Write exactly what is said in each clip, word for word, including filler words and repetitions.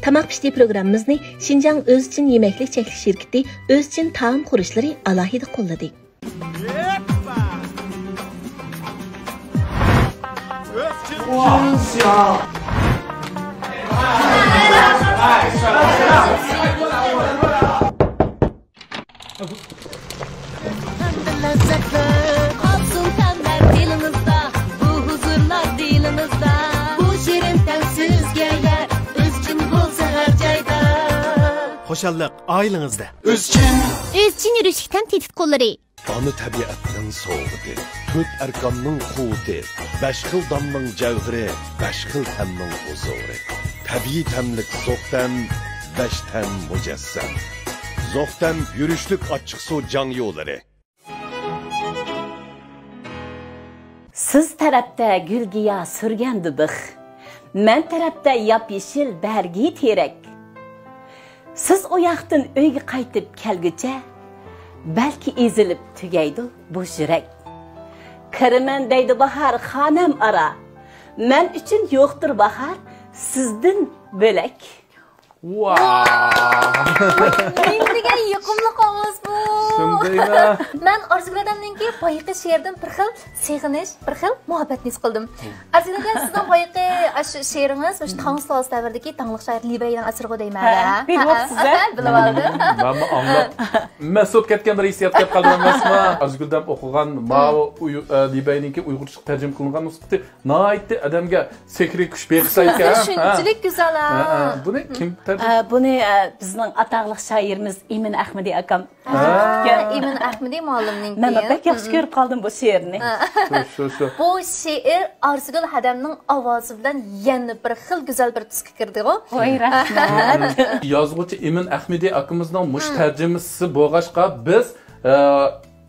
تاماق پىشتى پروگراممىمىزنى شىنجاڭ ئۆزچىن يېمەكلىك چەكلىك شىركىتى ئۆزچىن تائام قۇرۇشلىرى ئالاھىدە قوللىدى. تەمدە لەززەتلىك، قالسۇن تەملەر دىلىڭىزدا، بۇ ھۇزۇرلار دىلىڭىزدا. بۇ شېرىن تەم سىزگە يار، ئۆزچىن بولسا ھەر جايدا. خۇشاللىق ئائىلىڭىزدە. ئۆزچىن. ئۆزچىن يۈرۈشلۈك تەم تېتىتقۇلىرى. ئانا تەبىئەتنىڭ سوۋغىتى، تۆت ئەركاننىڭ قۇۋۋىتى، بەش خىل داننىڭ جەۋھىرى، بەش خىل تەمنىڭ ھۇزۇرى. تەبىئىي تەملىك زوقتەم، بەش تەم مۇجەسسەم. زوقتەم يۈرۈشلۈك ئاچچىقسۇ جاڭيۇلىرى. سىز تەرەپتە گۈل-گىياھ سۈرگەندە بىخ، مەن تەرەپتە ياپيېشىل بەرگى تېرەك. سىز ئۇياقتىن ئۆيگە قايتىپ كەلگۈچە، بەلكى ئېزىلىپ تۈگەيدۇ بۇ يۈرەك. كىرىمەن دەيدۇ باھار خانەم ئارا، مەن ئۈچۈن يوقتۇر باھار سىزدىن بۆلەك. ۋاھ. نېمە دېگەن يېقىملىق ئاۋاز بۇ. شۇندايمۇ؟ مەن ئارزۇگۈل ھەدەمنىڭكى بايىقى شېئىرىدىن بىر خىل سېغىنىش، بىر خىل مۇھەببەتنى ھېس قىلدىم. ئارزۇگۈل ھەدەم، سىزنىڭ بايىقى ئاشۇ شېئىرىڭىز مۇشۇ تاڭ سۇلالىسى دەۋرىدىكى داڭلىق شائىر لى بەينىڭ ئەسىرىغۇ دەيمەن. ھە، بىلىۋاپسىز-ھە؟ بىلىۋالدىم. مەنمۇ ئاڭلاپ مەست بولۇپ كەتكەن بىر ھېسسىيات كەپ قالدىم ئەمەسمۇ؟ ئارزۇگۈل ھەدەم ئوقۇغان ماۋۇ ئۇي-، ئە، لى بەينىڭكى ئۇيغۇرچىلىق تەرجىمە قىلىنغان نۇسخىسى ناھايىتى ئادەمگە سېھرىي كۈچ بېغىشلايدىكەن. سۆزى شۇنچىلىك گۈزەل، ھە. ھە، ھە. بۇنى كىم تەرجىمە؟ ئە، بۇنى، ئە، بىزنىڭ ئاتاقلىق شائىرىمىز ئىمىن ئەخمىدى ئاكام. ھە. ئىمىن ئەخمىدى مۇئەللىمنىڭكى. مەن بەك ياخشى كۆرۈپ قالدىم بۇ شېئىرنى. شۇ، شۇ، شۇ. بۇ شېئىر ئارزۇگۈل ھەدەمنىڭ ئاۋازى بىلەن يەنە بىر خىل گۈزەل بىر تۈسكە كىردىغۇ. ۋاي، رەھمەت. يازغۇچى ئىمىن ئەخمىدى ئاكىمىزنىڭ مۇشۇ تەرجىمىسى بولغاچقا، بىز، ئە،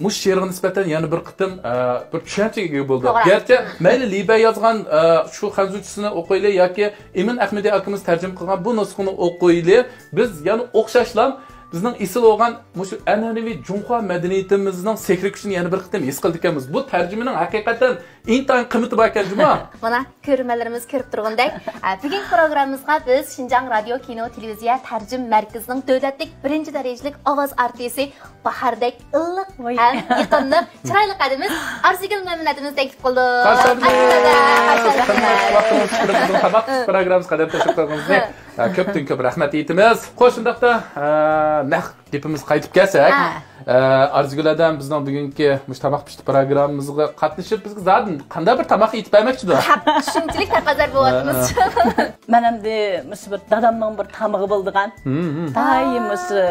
مۇشۇ شېئىرغا نىسبەتەن يەنە بىر قېتىم، ئە، بىر چۈشەنچىگە ئىگە بولدۇق. توغرا. گەرچە مەيلى لى بەي يازغان، ئە، شۇ خەنزۇچىسىنى ئوقۇيلى ياكى ئىمىن ئەخمىدى ئاكىمىز تەرجىمە قىلغان بۇ نۇسخىنى ئوقۇيلى، بىز يەنە ئوخشاشلا بىزنىڭ ئېسىل بولغان مۇشۇ ئەنئەنىۋى جۇڭخۇا مەدەنىيىتىمىزنىڭ سېھرىي كۈچىنى يەنە بىر قېتىم ھېس قىلىدىكەنمىز. بۇ تەرجىمىنىڭ ھەقىقەتەن ئىنتايىن قىممىتى بار ئىكەن جۇمۇ. مانا، كۆرۈرمەنلىرىمىز كۆرۈپ تۇرغىنىدەك، ئە، بۈگۈنكى پروگراممىمىزغا بىز شىنجاڭ رادىيو كىنو تېلېۋىزىيە تەرجىمە مەركىزىنىڭ دۆلەتلىك بىرىنچى دەرىجىلىك ئاۋاز ئارتىسى، باھاردەك ئىللىق ۋاي. ھەم يېقىملىق، چىرايلىق ھەدىمىز ئارزۇگۈل مەمنۇن ھەدىمىزنى تەكلىپ قىلدۇق. قارشى ئالدىمىز. ئارزۇگۈل ھەدە، قارشى ئالدىمىز. ۋاقتىمىز چىقىرىپ بىزنىڭ تاماق پىشتى پروگراممىمىزغا قەدەم تەشرىپ قىلغىنىڭىزنى، ھە، كۆپتىن كۆپ رەھمەت ئېيتىمىز. خوش، شۇنداقتا، ھە، نەق گېپىمىزگە قايتىپ كەلسەك، ھە. ئە، ئارزۇگۈل ھەدەم بىزنىڭ بۈگۈنكى مۇشۇ تاماق پىشتى پروگراممىمىزغا قاتنىشىپ، بىزگە زادىن قانداق بىر تاماق ئېتىپ بەرمەكچىدۇ؟ شۇنچىلىك تەقەززار بولۇۋاتىمىز. مەن ئەمدى مۇشۇ بىر دادامنىڭ بىر تامىقى بولىدىغان. دائىم مۇشۇ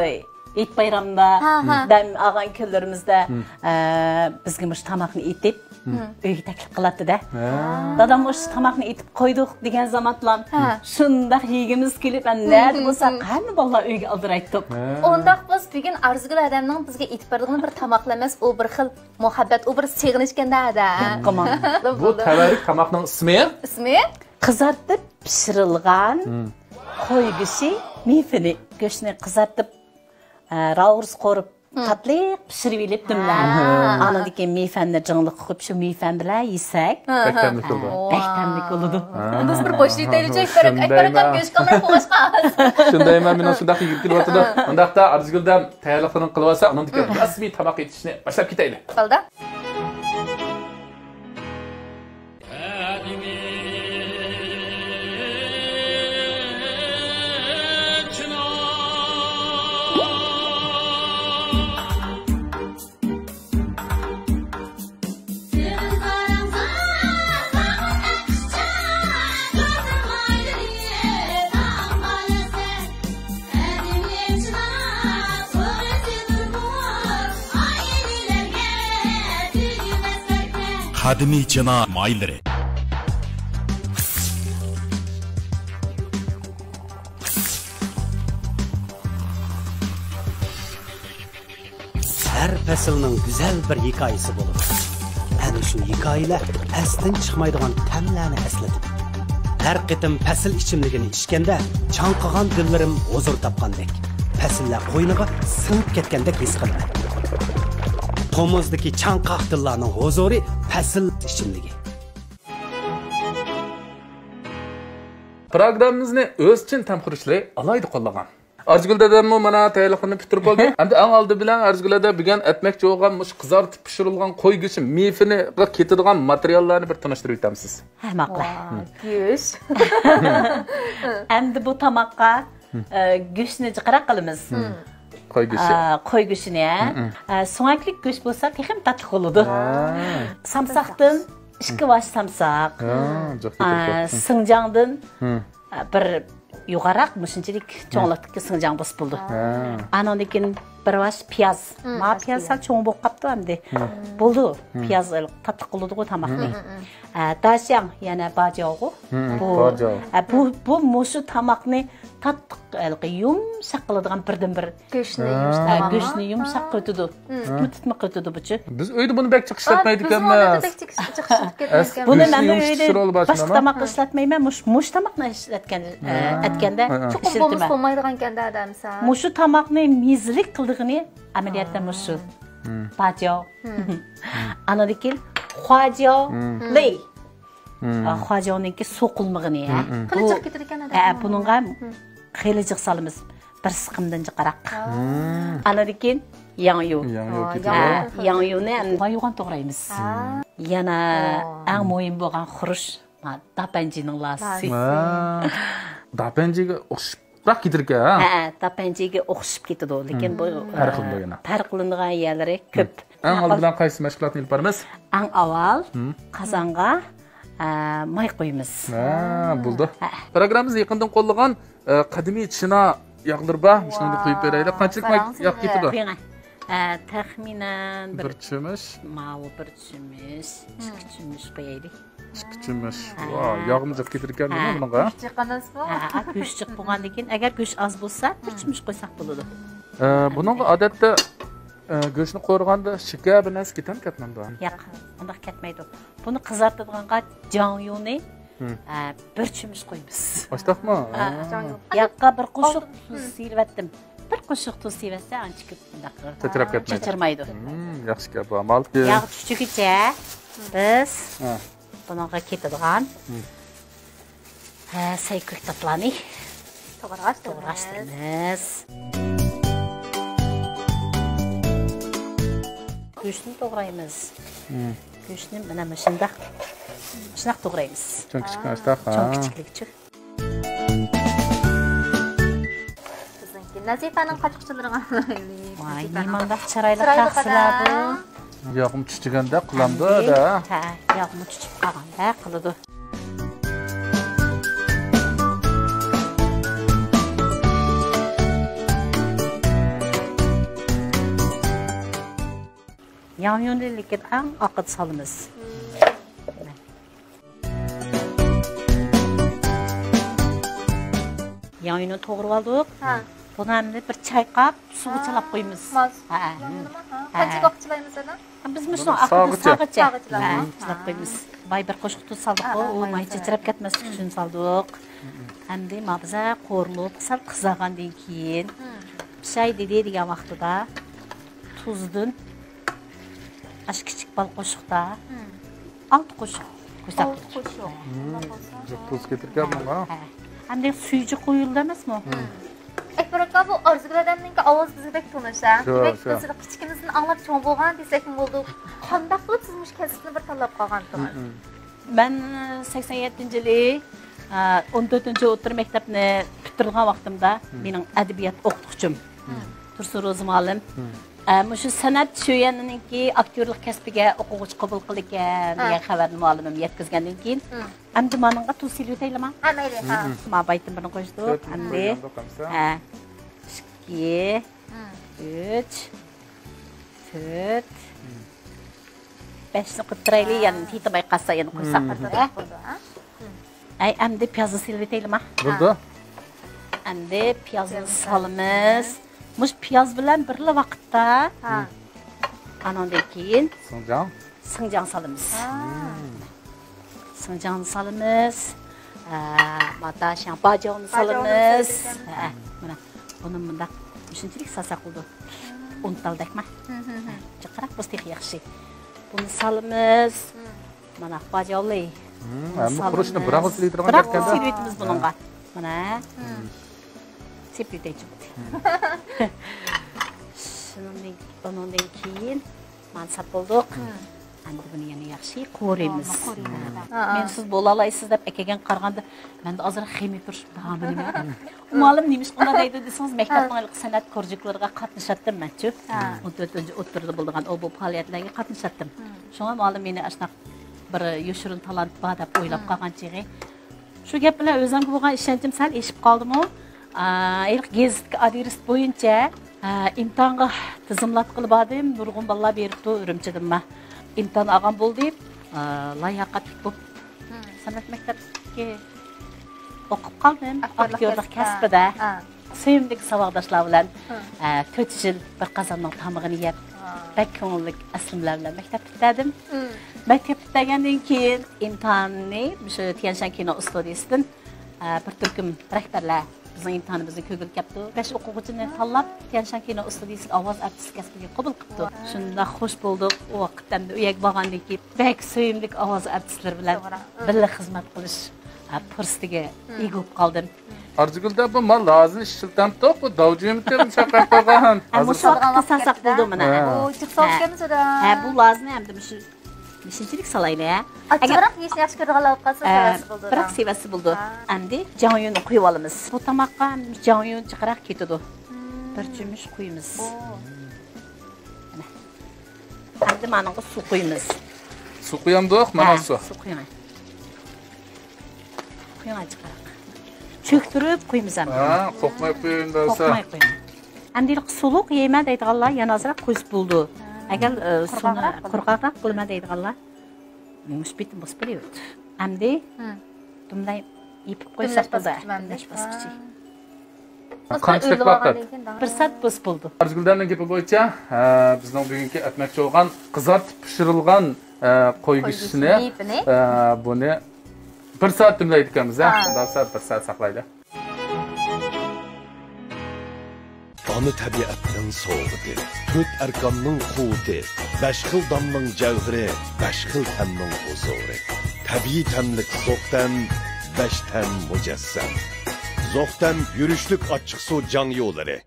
ھېيت بايرامدا، ھە، ھە. دەم ئالغان كۈنلىرىمىزدە، ئە، بىزگە مۇشۇ تاماقنى ئېتىپ، ئۆيگە تەكلىپ قىلاتتى-دە. ھە. دادام مۇشۇ تاماقنى ئېتىپ قويدۇق دېگەن زامانلام، ھە. شۇنداق يېگۈمىز كېلىپ، ھەم نەدە بولسا ھەممە بالىلار ئۆيگە ئالدىرايتتۇق. ئۇنداق بولسا بۈگۈن ئارزۇگۈل ھەدەمنىڭ بىزگە ئېتىپ بېرىدىغىنى بىر تاماقلا ئەمەس، ئۇ بىر خىل مۇھەببەت، ئۇ بىر سېغىنىشكەن-دە، ھەدە. بۇ تەۋەلىك تاماقنىڭ ئىسمى؟ ئىسمى؟ قىزارتىپ پىشۇرۇلغان قوي گۆشى مېيىپىنى. گۆشنى قىزارتىپ، ئە، راۋۇرۇس قورۇپ، تاتلىق پىشۇرۇۋېلىپ دۈملەپ. ھە. ئاندىن كېيىن مېيىپەننى جىڭلىق قىلىپ، شۇ مېيىپەن بىلەن يېسەك. ھە، بەك ھە. تەملىك بولىدۇ. ۋاي. بەك تەملىك بولىدۇ. ھە. بىز بىر بوش يېتەيلىچەك، بەرەك ئەكبەر ئاكام گۆشكە ئامراق بولغاچقا. شۇندايمەن، مېنىڭ شۇنداق يېگۈم كېلىۋاتىدۇ. ھە. ئۇنداقتا ئارزۇگۈل ھەدەم تەييارلىقلىرىنى قىلىۋالسا، ئۇنىڭدىن كېيىن رەسمىي تاماق ئېتىشنى باشلاپ كېتەيلى. بولدى. قەدىمىي چىنا مايلىرى. ھەر پەسىلنىڭ گۈزەل بىر ھېكايىسى بولىدۇ. ئەنە شۇ ھېكايىلەر ئەستىن چىقمايدىغان تەملەرنى ئەسلىتىدۇ. ھەر قېتىم پەسىل ئىچىملىكىنى ئىچكەندە، چاڭقىغان دىللىرىم ھۇزۇر تاپقاندەك، پەسىللەر قوينىغا سىڭىپ كەتكەندەك ھېس قىلىمەن. تومۇزدىكى چاڭقاق دىللارنىڭ ھۇزۇرى پەسىل ئىچىملىكى. پروگراممىمىزنى ئۆزچىن تەمخۇرۇشلى ئالاھىدە قوللىغان. ئارزۇگۈل داداممۇ مانا تەييارلىقلىرىنى پۈتتۈرۈپ بولدى. ئەمدى ئەڭ ئالدى بىلەن ئارزۇگۈل دادا بۈگۈن ئەتمەكچى بولغان مۇشۇ قىزارتىپ پىشۇرۇلغان قوي گۆشى مىفىنىغا كېتىدىغان ماتېرىياللارنى بىر تونۇشتۇرۇپ ئۆتەمسىز؟ ھە، ماقۇل. ۋاي، گۆش. ئەمدى بۇ تاماققا، ئە، گۆشنى جىقراق قىلىمىز. قوي گۆشى. ئە، قوي گۆشىنى، ھە. ئە، سۆڭەكلىك گۆش بولسا تېخىمۇ تاتلىق بولىدۇ. ھە. سامساقتىن ئىككى باش سامساق. ھە، جىق ئە، كېتىپتۇ. سىڭجاڭدىن، ھە. ئە، بىر يوغانراق، مۇشۇنچىلىك چوڭلۇقتىكى سىڭجاڭ بولسا بولىدۇ. ھە. ئانىڭدىن كېيىن بىر باش پىياز. مم، ماۋۇ پىياز سەل چوڭ بولۇپ قاپتۇ ئەمدى. ھە. بولىدۇ. مم. پىياز تاتلىق قىلىدىغۇ تاماقنى. مم، مم. ئە، داشياڭ، يەنە باجياۋغۇ. مم، بۇ، باجياۋ. ئە، بۇ، بۇ مۇشۇ تاماقنى تاتلىق، ھېلىقى يۇمشاق قىلىدىغان بىردىنبىر گۆشنى ھە. يۇمشاق، ھە، گۆشنى يۇمشاق قىلىۋېتىدۇ. مم. تېتىتمەق قىلىۋېتىدۇ بۇچۇ. بىز ئۆيدە بۇنى بەك جىق ئىشلەتمەيدىكەنمىز. بىز ئۇنى بەك جىق، جىق ئىشلىتىپ كەتمەيدىكەنمىز. بۇنى مەن ئۆيدە باشقا تاماققا ئىشلەتمەيمەن. مۇش-، مۇشۇ تاماقنى ئىشلەتكەن، ئە، ھە. ئەتكەندە ھە، ھە. چوقۇم ئىشلىتىمەن. بولمىسا بولمايدىغان ئىكەن-دە، دېمىسە. مۇشۇ تاماقنى مېزىلىك قىلىدىغىنى ئەمەلىيەتتە مۇشۇ. ھە. باجياۋ. ھە. ئانىڭدىن كېيىن خۇاجياۋ ھە. لېي. ھە. ئا، خۇاجياۋنىڭكى سوقۇلمىغىنى، ھە. ھە، ھە. بۇ، خېلى جىق كېتىدىكەن ئادەم. ھە، بۇنىڭغا ھە. خېلى جىق سالىمىز. بىر سىقىمدىن جىقراق. ھە. ئانىڭدىن كېيىن ياڭيۇ. ياڭيۇ ھە، كېتىدۇ. ياڭيۇنى ھەم ياڭيۇنى يوغان توغرايمىز. ھە. يەنە ئەڭ مۇھىم بولغان خۇرۇچ، ما، داپەنجىنىڭ لاسى. لاسى. ھە. داپەنجىگە ئوخشىراق كېتىدىكەن، ھە؟ ھە، داپەنجىگە ئوخشىشىپ كېتىدۇ، لېكىن بۇ، ھە. پەرقلىنىدۇ يەنە. پەرقلىنىدىغان يەرلىرى كۆپ. ئەڭ ئالدى بىلەن قايسى مەشغۇلاتنى ئېلىپ بارىمىز؟ ئەڭ ئاۋۋال قازانغا، ئە، ماي قۇيىمىز. ھە، بولدى. ھە. پروگراممىمىز يېقىندىن قوللىغان، ئە، قەدىمىي چىنا ياغلىرى بار. مۇشۇنى قۇيۇپ بېرەيلى. قانچىلىك ماي ياغ كېتىدۇ؟ قۇيۇڭ. ئە، تەخمىنەن بىر، بىر چۆمۈچ. ماۋۇ بىر چۆمۈچ، ئىككى چۆمۈچ قويايلى. ئىككى چۆمۈچ. ھە. ۋاي، ياغمۇ جىق كېتىدىكەن بۇنىڭغا. گۆش جىق ئەمەسمۇ؟ ھە، گۆش جىق بولغاندىن كېيىن، ئەگەر گۆش ئاز بولسا، بىر چۆمۈچ قويساق بولىدۇ. ئە، بۇنىڭغا ئادەتتە، ئە، گۆشنى قورۇغاندا شېكەر بىر نەرسە كېتەمدۇ كەتمەمدۇ؟ ياق، ئۇنداق كەتمەيدۇ. بۇنى قىزارتىدىغانغا جاڭيۇنى، ھە، بىر چۆمۈچ قويىمىز. ئاشتاقمۇ؟ ھە. ھە. ياغقا بىر قوشۇق تۇز سېلىۋەتتىم. بىر قوشۇق تۇز سېلىۋەتسە، ئانچە كۆپ بۇنداق چاچراپ كەتمەيدۇ. چاچرىمايدۇ. ھىم، ياخشى گەپ بۇ ئامال. ياغ چۈچۈگىچە بىز بۇنىڭغا كېتىدىغان، ھە، سەي كۆكتاتلارنى توغراشتۇرىمىز. گۆشنى توغرايمىز. گۆشنى مانا مۇشۇنداق، مۇشۇنداق توغرايمىز. چوڭ كىچىك ئاشتاق، ھە. چوڭ كىچىكلىكچە. بىزنىڭكى نەزىپەنىڭ قاچا-قۇچىلىرىغا قارايلى. ۋاي، نېمانداق چىرايلىق تاخسىلەردۇ. ياغمۇ چۈچۈگەندەك قىلامدۇ، ھە؟ ھە، ياغمۇ چۈچۈپ قالغاندەك قىلىدۇ. ياڭيۇنى لېكىن ئەڭ ئاخىرىدا سالىمىز. ياڭيۇنى توغرىۋالدۇق. ھە. بۇنى ئەمدى بىر چايقاپ، سۇغا چىلاپ قويىمىز. ھە. ياڭيۇنىمۇ، ھە. قانچە ۋاقىت چىلايمىز ئانا؟ بىز مۇشۇنىڭ ئاخىرىدا ساغىچە. ساغىچە. ھە، چىلاپ قويىمىز. بايا بىر قوشۇق تۇز سالدۇق، ئۇ ماي چاچراپ كەتمەسلىك ئۈچۈن سالدۇق. ئەمدى ما بىزە قورۇلۇپ، سەل قىزارغاندىن كېيىن، پىشاي دېدى دېگەن ۋاقتىدا تۇزدىن ئاشۇ كىچىك بال قوشۇقتا ئالتە قوشۇق قويساق بولىدۇ. ئالتە قوشۇق. جىق تۇز كېتىدىكەن بۇنىڭغا. ھە. ئەمدى سۈيى جىق قويۇلدى ئەمەسمۇ؟ ئەكبەر ئاكا، بۇ ئارزۇگۈل ئادەمنىڭكى ئاۋازى بىزگە بەك تونۇش، ھە؟ دېمەك، بىز كىچىكىمىزدىن ئاڭلاپ چوڭ بولغان دېسەكمۇ بولىدۇ. قانداق قىلىپ سىز مۇشۇ كەسىپنى بىر تاللاپ قالغانتىڭىز؟ مەن سەكسەن يەتتىنچى يىلى، ئە، ئون تۆتىنچى ئوتتۇرا مەكتەپنى پۈتتۈرگەن ۋاقتىمدا مېنىڭ ئەدەبىيات ئوقۇتقۇچىم تۇرسۇن روزى مۇئەللىم، ئە، مۇشۇ سەنئەت شۆيۈەنىنىڭكى ئاكتيورلۇق كەسپىگە ئوقۇغۇچى قوبۇل قىلىدىكەن دېگەن خەۋەرنى مۇئەللىمىم يەتكۈزگەندىن كېيىن، ئەمدى مانىڭغا تۇز سېلىۋېتەيلىما؟ ھە، مەيلى، ھە. ما بايتىن بىرنى قوشتۇق، ئەمدى، ھە، ئىككى، ئۈچ، تۆت، بەشنى قويۇپ تۇرايلى، يەنە تېتىماي قالسا يەنە قويساق بولىدۇ، ھە؟ بولىدۇ، ھە؟ ئەي، ئەمدى پىيازنى سېلىۋېتەيلىما؟ بولىدۇ. ئەمدى پىيازنى سالىمىز. مۇشۇ پىياز بىلەن بىرلا ۋاقىتتا، ھە، ئانىڭدىن كېيىن سىڭجاڭ. سىڭجاڭ سالىمىز. ھە. سىڭجاڭنى سالىمىز. ھە، ماتا شياڭ باجاۋنى سالىمىز. ھە، مانا بۇنى مۇنداق شۇنچىلىك سالساق بولىدۇ. ئۇنتالدەكما؟ جىقراق بولسا تېخى ياخشى. بۇنى سالىمىز. مانا باجاۋلى. ھەممە قۇرۇشنى بىراقلا سېلىۋېتىدىغان بىراقلا گەپكەن-دە. سېلىۋېتىمىز بۇنىڭغا. مانا. سېلىپ ئۆتەيچۇ. شۇنىڭدىن، بۇنىڭدىن كېيىن مانا ساپ بولدۇق. ئەمدى بۇنى يەنە ياخشى قورۇيمىز. مەن سىز بولالايسىز دەپ ئەكەلگەن قارىغاندا، مەندە ئازراق خىمىيە تۇرۇشۇپ بارمىدىمۇ؟ مۇئەللىم نېمىشقا ئۇنداق دەيدۇ دېسىڭىز، مەكتەپنىڭ ھېلىقى سەنئەت كۇرژۇكلىرىغا قاتنىشاتتىم مەنچۇ. ئون تۆتىنچى ئوتتۇرىدا بولىدىغان ئۇ بۇ پائالىيەتلەرگە قاتنىشاتتىم. شۇڭا مۇئەللىم مېنى ئاشۇنداق بىر يوشۇرۇن تالانت بار دەپ ئويلاپ قالغان چېغى. شۇ گەپ بىلەن ئۆزۈمگە بولغان ئىشەنچىم سەل ئېشىپ قالدىمۇ؟ ئا، ھېلىقى گېزىتكە ئادرېس بويىچە، ئا، ئىمتىھانغا تىزىملاتقىلى باردىم. نۇرغۇن بالىلار بېرىپتۇ ئۈرۈمچىدىنمۇ. ئىمتىھان ئالغان بولدى. ئا، لاياقەتلىك بولۇپ، سەنئەت مەكتەپكە ئوقۇپ قالدىم. ئاكتيورلۇق كەسپىدە. سۆيۈملۈك ساۋاقداشلار بىلەن، ئە، تۆت يىل بىر قازاننىڭ تامىقىنى يەپ، بەك كۆڭۈللۈك ئەسلىمىلەر بىلەن مەكتەپ پۈتتۈردۈم. مەكتەپ پۈتتۈرگەندىن كېيىن ئىمتىھاننى مۇشۇ تيەنشان كىنو ئىستۇدىيىسىدىن، ئە، بىر تۈركۈم رەھبەرلەر بىزنىڭ ئىمتىھانىمىزنى كۆرگىلى كەپتۇ. بەش ئوقۇغۇچىنى تاللاپ، تيەنشان كىنو ئىستۇدىيىسىگە ئاۋاز ئارتىسى كەسپىگە قوبۇل قىپتۇ. شۇنداق خوش بولدۇق. ئۇ ۋاقىتتا ئەمدى ئۆيگە بارغاندىن كېيىن بەك سۆيۈملۈك ئاۋاز ئارتىسلىرى بىلەن بىللە خىزمەت قىلىش، ئە، پۇرسىتىگە ئىگە بولۇپ قالدىم. ئارزۇگۈل دە، بۇ ما لازىنى ئىشلىتەمتۇق، بۇ داۋجىمىتى مۇشەققەت قىلغان. ھە، مۇشۇ ۋاقىتتا سالساق بولىدۇ مانا. ھە. ئۇ جىق سوس كەلمىسىدە. ھە، بۇ لازىنى ئەمدى مۇشۇ مۇشۇنچىلىك سالايلى، ھە. ئاچچىقراق يېيىشنى ياخشى كۆرىدىغانلار بولۇپ قالسا، ئە، سېۋەتسە بولىدۇ. بىراق سېۋەتسە بولىدۇ. ئەمدى جاڭيۇننى قويۇپ ئالىمىز. بۇ تاماققا جاڭيۇن جىقراق كېتىدۇ. بىر چۆمۈچ قويىمىز. ئەمدى مانىڭغا سۇ قۇيىمىز. سۇ قۇيامدۇق؟ مانا سۇ. سۇ قۇيۇڭ. قۇيۇڭ ئاچچىقراق. چۆكتۈرۈپ قۇيىمىز ئەمدى. ھە، قورقماي قۇيۇڭ دېسە. قورقماي قۇيۇڭ. ئەمدى سۇلۇق يەيمەن دەيدىغانلار يەنە ئازراق قويسا بولىدۇ. ئەگەر، ئە، سۇنى قۇرغاقراق قۇرغاقراق قىلىمەن دەيدىغانلار مۇشۇ پېتىم بوسۇپ بېرىۋېتىپتۇ. ئەمدى دۇمداي يېپىپ قويساق بولدى. دۈملەش باسقۇچى. قانچىلىك ۋاقىت؟ بىر سائەت بولسا بولىدۇ. ئارزۇگۈلدەننىڭ گېپى بويىچە، ئە، بىزنىڭ بۈگۈنكى ئەتمەكچى بولغان قىزارتىپ پىشۇرۇلغان، ئە، قوي گۆشىنى، ئە، بۇنى بىر سائەت دۈملەيدىكەنمىز، ھە؟ بىر سائەت، بىر سائەت ساقلايلى. ئانا تەبىئەتنىڭ سوۋغىتى، تۆت ئەركاننىڭ قۇۋۋىتى، بەش خىل داننىڭ جەۋھىرى، بەش خىل تەمنىڭ ھۇزۇرى. تەبىئىي تەملىك زوقتەن، بەش تەم مۇجەسسەم. زوقتەن يۈرۈشلۈك ئاچچىقسۇ جاڭيۇلىرى.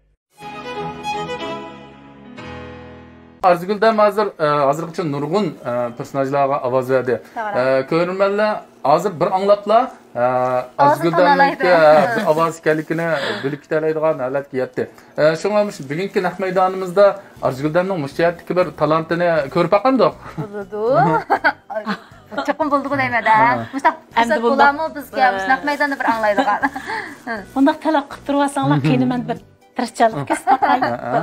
ئارزۇگۈلدەم ھازىر، ئە، ھازىرغىچە نۇرغۇن، ئە، پېرسوناژلارغا ئاۋاز بەردى. توغرا. ئە، كۆرۈرمەنلەر ھازىر بىر ئاڭلاپلا، ئە، ئاۋازىنى ئارزۇگۈلدەمنىڭكى، تونۇيالايدۇ. ئە، بىر ئاۋاز ئىكەنلىكىنى بىلىپ كېتەلەيدىغان ھالەتكە يەتتى. ئە، شۇڭا مۇشۇ بۈگۈنكى نەق مەيدانىمىزدا ئارزۇگۈلدەمنىڭ مۇشۇ جەھەتتىكى بىر تالانتىنى كۆرۈپ باقامدۇق؟ بولىدۇ. چوقۇم بولىدىغۇ دەيمەن-دە. ھە. مۇشۇنداق ئەمدى پۇرسەت بولامۇ بىزگە مۇشۇنداق مەيداندا بىر ئاڭلايدىغان؟ بۇنداق تەلەپ قىلىپ تۇرۇۋالساڭلار، قېنى مەن بىر تىرىشچانلىق كۆرسىتىپ باقاي. ھە، ھە.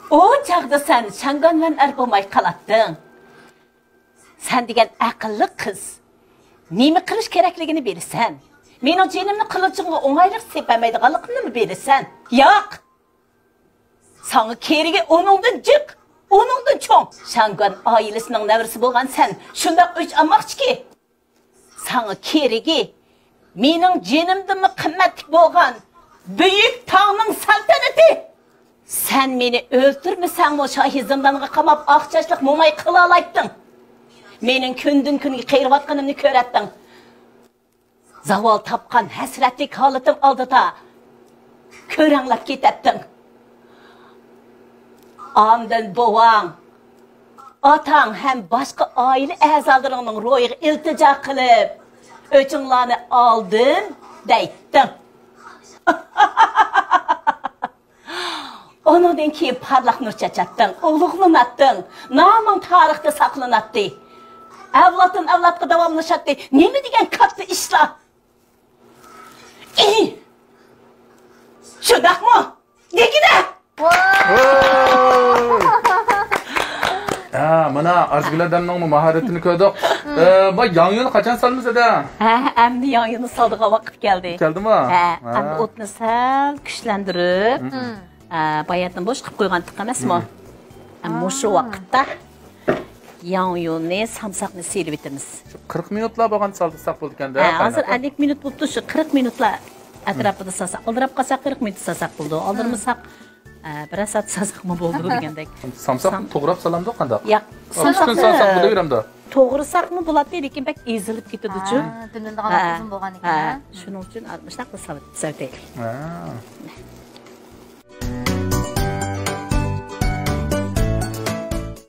ئۇ چاغدا سەن شاڭگۈەنۋەن ئەر بولماي قالاتتىڭ. سەن دېگەن ئەقىللىق قىز. نېمە قىلىش كېرەكلىكىنى بىلىسەن. مېنىڭ جېنىمنى قىلىچىڭغا ئوڭايلىق سېپەلمەيدىغانلىقىنىمۇ بىلىسەن. ياق! ساڭا كېرىكى ئۇنىڭدىن جىق، ئۇنىڭدىن چوڭ. شاڭگۈەن ئائىلىسىنىڭ نەۋرىسى بولغان سەن شۇنداق ئۆچ ئالماقچىكى. ساڭا كېرىكى مېنىڭ جېنىمدىنمۇ قىممەتلىك بولغان بۈيۈك تاڭنىڭ سەلتەنىتى. سەن مېنى ئۆلتۈرمىسەڭمۇ شاھى زىندانغا قاماپ ئاق چاچلىق موماي قىلالايتتىڭ. مېنىڭ كۈندىن-كۈنگە قېرىۋاتقىنىمنى كۆرەتتىڭ. زاۋال تاپقان ھەسرەتلىك ھالىتىم ئالدىدا كۆرەڭلەپ كېتەتتىڭ. ئاندىن بوۋاڭ، ئاتاڭ ھەم باشقا ئائىلە ئەزالىرىڭنىڭ روھىغا ئىلتىجا قىلىپ، ئۆچۈڭلارنى ئالدىم دەيتتىڭ. ئۇنىڭدىن كېيىن پارلاق نۇر چاچاتتىڭ، ئۇلۇغلىناتتىڭ، نامىڭ تارىختا ساقلىناتتى. ئەۋلادتىن ئەۋلادقا داۋاملىشاتتى. نېمە دېگەن كاتتا ئىشلار! ئى! شۇنداقمۇ؟ دېگىنە! ھە، مانا ئارزۇگۈل ھەدەمنىڭمۇ ماھارىتىنى كۆردۇق. ئە، بۇ ياڭيۇنى قاچان سالىمىز، ھەدە؟ ھە، ئەمدى ياڭيۇنى سالىدىغان ۋاقىت كەلدى. كەلدىمۇ؟ ھە، ھە. ئەمدى ئوتنى سەل كۈچلەندۈرۈپ، ئە، باياتىن بوشىتىپ قويغانتۇق ئەمەسمۇ؟ ئە، مۇشۇ ۋاقىتتا ياڭيۇنى، سامساقنى سېلىۋېتىمىز. شۇ قىرىق مىنۇتلا بولغان سالدۇرساق بولىدىكەن-دە. ھە، ھازىر قايناپ. ئەللىك مىنۇت بوپتۇ، شۇ قىرىق مىنۇتلا ئەتراپىدا سالساق. ئالدىراپ قالساق قىرىق مىنۇت سالساق بولىدۇ. ئالدىرىمىساق، ئە، بىرەر سائەت سالساقمۇ بولىدۇ دېگەندەك. سامساقنى توغراپ سالامدۇ قانداق؟ ياق، ئۇستىدىن سامساقنى سالساق توغرىساقمۇ بولاتتى، لېكىن بەك ئېزىلىپ كېتىدۇچۇ. ھە، دۈملىنىدىغان ھە، ئۇزۇن بولغان ھە. ئىكەن. شۇنىڭ ئۈچۈن مۇشۇنداق قىلىپ سەۋ-، سەۋتەيلى. ھە.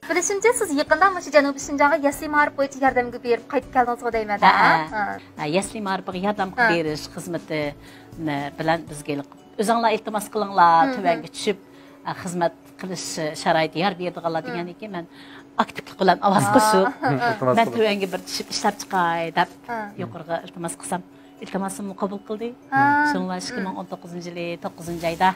بىلىشىمچە، سىز يېقىندا مۇشۇ جەنۇبىي شىنجاڭغا يەسلى مائارىپ بويىچە ياردەمگە بېرىپ قايتىپ كەلدىڭىزغۇ دەيمەن. ھە، ھە. ھە. ھە، يەسلى مائارىپىغا ياردەم قىلىپ ھە. بېرىش خىزمىتى، نە، بىلەن بىزگە ئۆزۈڭلار ئىلتىماس قىلىڭلار، مم. تۆۋەنگە چۈشۈپ، ئە، خىزمەت قىلىش شارائىتى يار بېرىدىغانلار مم. دېگەندىن كېيىن مەن ئاكتىپلىق بىلەن ئاۋاز ئا. قوشۇپ، مم، ئىلتىماس مەن قىلىڭ. تۆۋەنگە بىر چۈشۈپ ئىشلەپ چىقاي دەپ ھا. يۇقىرىغا ئىلتىماس قىلسام، ئىلتىماسىمنى قوبۇل قىلدى. ھا. شۇڭلاشقا مم. ئىككى مىڭ ئون توققۇزىنچى يىلى توققۇزىنچى ئايدا،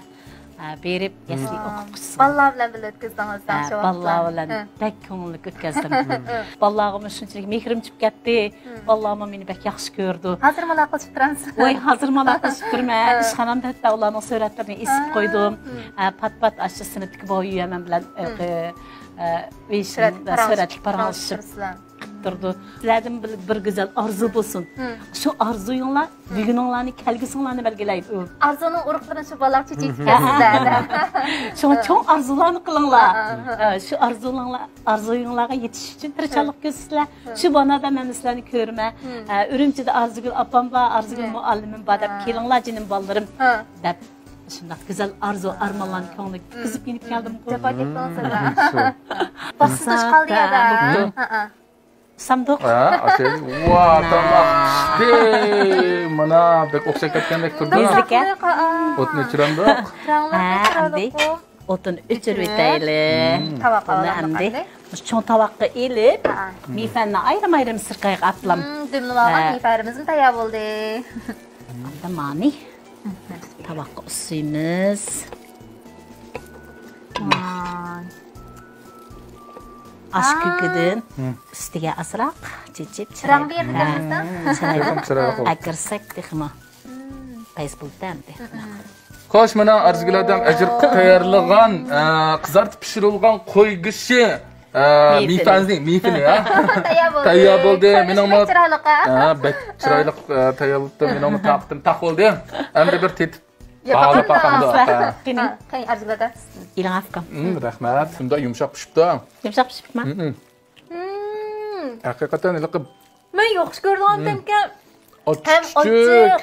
ئە، بېرىپ، يەسلى ھا. ئوقۇتقۇچىسى. بالىلار بىلەن بىللە ئۆتكۈزدىڭىز ھە، شۇ بالىلار ۋاقىتلارنى. بىلەن ھە. بەك كۆڭۈللۈك ئۆتكەزدىم. بالىلارغىمۇ شۇنچىلىك مېھرىم چۈشۈپ كەتتى. مم. بالىلارمۇ مېنى بەك ياخشى كۆرىدۇ. ھازىرمۇ ئالاقىلىشىپ تۇرامسىز؟ ۋاي، ھازىرمۇ ئالاقىلىشىپ تۇرىمەن. ھە. ئىشخانامدا ھەتتا ئۇلارنىڭ سۈرەتلىرىنى ئېسىپ ھە. قويدۇم. مم. ھە، پات-پات ئاشۇ سىنىپتىكى بوۋاي يۈەمەن بىلەن، مم. ئە، ئە، سۈرەتكە پاراڭلىشىپ تۇرىسىلەر. قىلىپ تۇرىدۇ. سىلەردىن بىر، بىر گۈزەل ئارزۇ بولسۇن. مم. شۇ ئارزۇيۇڭلار مم. بۈگۈنۈڭلارنى، كەلگۈسىڭلارنى بەلگىلەيدۇ. ئارزۇنىڭ ئۇرۇقلىرىنى شۇ بالىلار چېچىپ كەتسىلەر. شۇڭا چوڭ ئارزۇلارنى قىلىڭلار. ھە، ھە، ھە. ئە، شۇ ئارزۇلارنى ئارزۇيۇڭلارغا يېتىش ئۈچۈن تىرىشچانلىق ھە. كۆرسىتىسىلەر. ھە. شۇ بانادا مەن سىلەرنى كۆرىمەن. ھە. ئە، ئۈرۈمچىدە ئارزۇگۈل ئاپام بار، ئارزۇگۈل ھە. مۇئەللىمىم بار دەپ ھە. كېلىڭلار جېنىم بالىلىرىم ھە. دەپ شۇنداق گۈزەل ئارزۇ ئارمانلارنى كۆڭلۈمگە كىرگۈزۈپ يېنىپ كەلدىمغۇ. جاپا چەكتىڭىز. بىر سائەت قالدى يەردە. ھە، ھە. سامدۇق. ھە، ئاشۇ. ۋا، تاماق پىشتى. مانا، بەك ئوخشاپ كەتكەندەك تۇردى. بىزدىكى. ئوتنى ئۆچۈرەمدۇق. ھە، ئەمدى ئوتنى ئۆچۈرۈۋېتەيلى. مم. تاۋاققا ئالىمىز ئەمدى. مۇشۇ چوڭ تاۋاققا ئېلىپ، ھە. مېيفەننى ئايرىم-ئايرىم سىرقىراپ ئاتلام. مم، دۈملىۋالغان ھە. مېيفەنىمىزمۇ تەييار بولدى. ئەمدى مانى تاۋاققا ئۇسسۇيمىز. ۋاي. ئاش ھا. كۆكىدىن مم. ئۈستىگە ئازراق چېچىپ، رەڭ بېرىدىكەنمىز-دە. ھە، چىرايلىق. تېخىمۇ چىرايلىق بولدى. ئەكىرسەك تېخىمۇ مم. پەيز بولدى ئەمدى. مم. خوش، مانا ئارزۇگۈل ھەدەم ئەجىر قىلىپ تەييارلىغان، ئە، قىزارتىپ پىشۇرۇلغان قوي گۆشى، ئە، مېيفىنى. مېيفەننى، مېيفىنى، ھە. تەييار بولدى. تەييار بولدى. مېنىڭمۇ، بەك چىرايلىق، ھە؟ ھە، بەك چىرايلىق، ئە، تەييار بوپتۇ. مېنىڭمۇ تاقىتىم تاق بولدى. ئەمدى بىر تېتىپ باھالاپ باقامدۇق. قېنى. ھە، قېنى، ئارزۇگۈل ھەدە. ئېلىڭ ئاپكام. مم، رەھمەت. شۇنداق يۇمشاق پىشىپتۇ. يۇمشاق پىشىپتىما؟ مم. مم. ھەقىقەتەن ھېلىقى مەن ياخشى كۆرىدىغان مم. تەمكەن. ھەم ئاچچىق. ئاچچىق.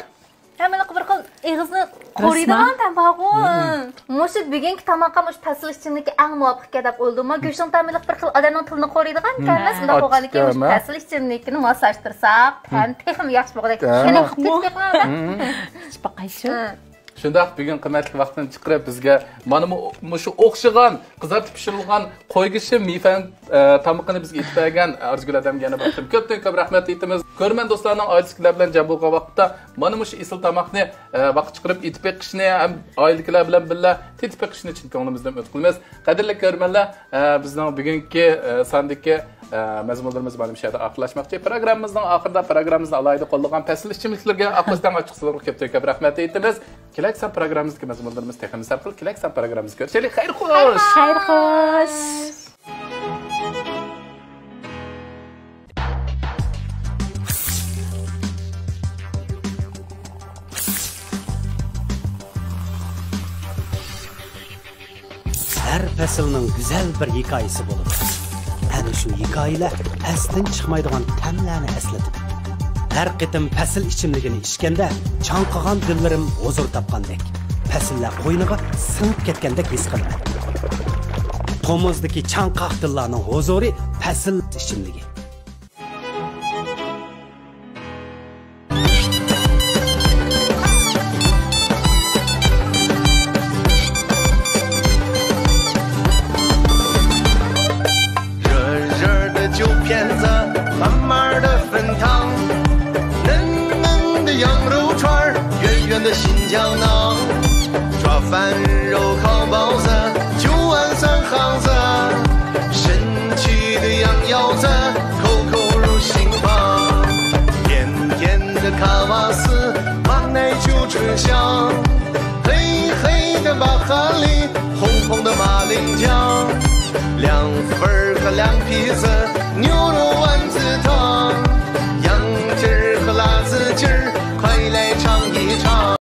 ھەم ھېلىقى بىر خىل ئېغىزنى قورۇيدىغان تەم بارغۇ. مم. مۇشۇ بۈگۈنكى تاماققا مۇشۇ پەسىل ئىچىملىكى ئەڭ مۇۋاپىق ئىكەن دەپ ئويلىدىم. مم. گۆشنىڭ تەمى ھېلىقى بىر خىل ئادەمنىڭ تىلىنى قورۇيدىغان ئىكەن. مم. ئەمەس، ئۇنداق بولغاندىكىن مۇشۇ ئاچچىق. پەسىل ئىچىملىكىنى ماسلاشتۇرساق، تەم مم. تېخىمۇ ياخشى بولغۇدەك. مم. قېنى، تېتىپ بېقىڭ. مم. ئىچىپ باقايچۇ. مم. شۇنداق، بۈگۈن قىممەتلىك ۋاقتىنى چىقىرىپ، بىزگە مانا مۇ-، مۇشۇ ئوخشىغان قىزارتىپ پىشۇرۇلغان قوي گۆشى مېيفەن، ئە، تامىقىنى بىزگە ئېتىپ بەرگەن ئارزۇگۈل ھەدەمگە يەنە بىر قېتىم كۆپتىن كۆپ رەھمەت ئېيتىمىز. كۆرۈرمەن دوستلارنىڭ ئائىلىسىدىكىلەر بىلەن جەم بولغان ۋاقىتتا مانا مۇشۇ ئېسىل تاماقنى، ئە، ۋاقىت چىقىرىپ ئېتىپ بېقىشنى ھەم ئائىلىدىكىلەر بىلەن بىللە تېتىپ بېقىشنى چىن كۆڭلىمىزدىن ئۈمىد قىلىمىز. قەدىرلىك كۆرۈرمەنلەر، ئە، بىزنىڭ بۈگۈنكى، ئە، ساندىكى ئە، مەزمۇنلىرىمىز مانا مۇشۇ يەردە ئاخىرلاشماقچى. پروگراممىمىزنىڭ ئاخىرىدا پروگراممىمىزنى ئالاھىدە قوللىغان پەسىل ئىچىملىكلىرىگە ئاقلىشتاڭ ئاچچىقسۇلىرىغا كۆپتىن كۆپ رەھمەت ئېيتىمىز. كېلەك سان پروگراممىمىزدىكى مەزمۇنلىرىمىز تېخىمۇ سەرخىل. كېلەك سان پروگراممىمىزدا كۆرۈشەيلى. خەير خوش! خەير خوش! ھەر پەسىلنىڭ گۈزەل بىر ھېكايىسى بولىدۇ. ئەنە شۇ ھېكايىلەر ئەستىن چىقمايدىغان تەملەرنى ئەسلىتىدۇ. ھەر قېتىم پەسىل ئىچىملىكىنى ئىچكەندە، چاڭقىغان دىللىرىم ھۇزۇر تاپقاندەك، پەسىللەر قوينىغا سىڭىپ كەتكەندەك ھېس قىلىمەن. تومۇزدىكى چاڭقاق دىللارنىڭ ھۇزۇرى پەسىل ئىچىملىكى.